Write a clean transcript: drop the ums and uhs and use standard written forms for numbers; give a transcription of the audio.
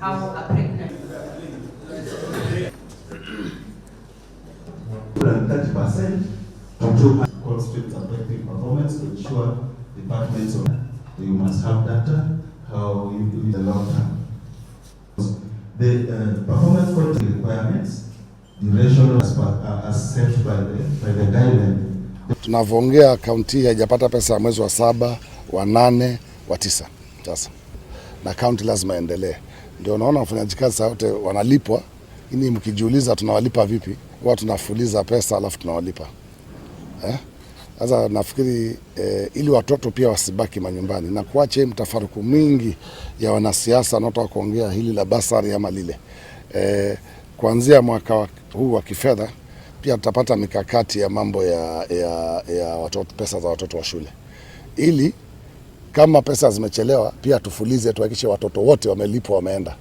How a pregnant 30% to two constraints affecting performance to ensure departments of you must have data how you do the long term. The performance quality requirements, duration as, per, as set by the guideline. Tunavyoongea kaunti haijapata pesa ya mwezi wa saba, wa nane, wa tisa sasa, na kaunti lazima endelee. Ndio unaona wafanyaji kazi saa wote wanalipwa. Ini mkijiuliza tunawalipa vipi, huwa tunafuliza pesa alafu tunawalipa, eh? Sasa nafikiri ili watoto pia wasibaki manyumbani na kuacha hii mtafaruku mingi ya wanasiasa wanaotaka kuongea hili la bursary ama lile, kuanzia mwaka huu wa kifedha pia tutapata mikakati ya mambo ya watoto, pesa za watoto wa shule, ili kama pesa zimechelewa pia tufulize, tuhakikishe watoto wote wamelipwa, wameenda.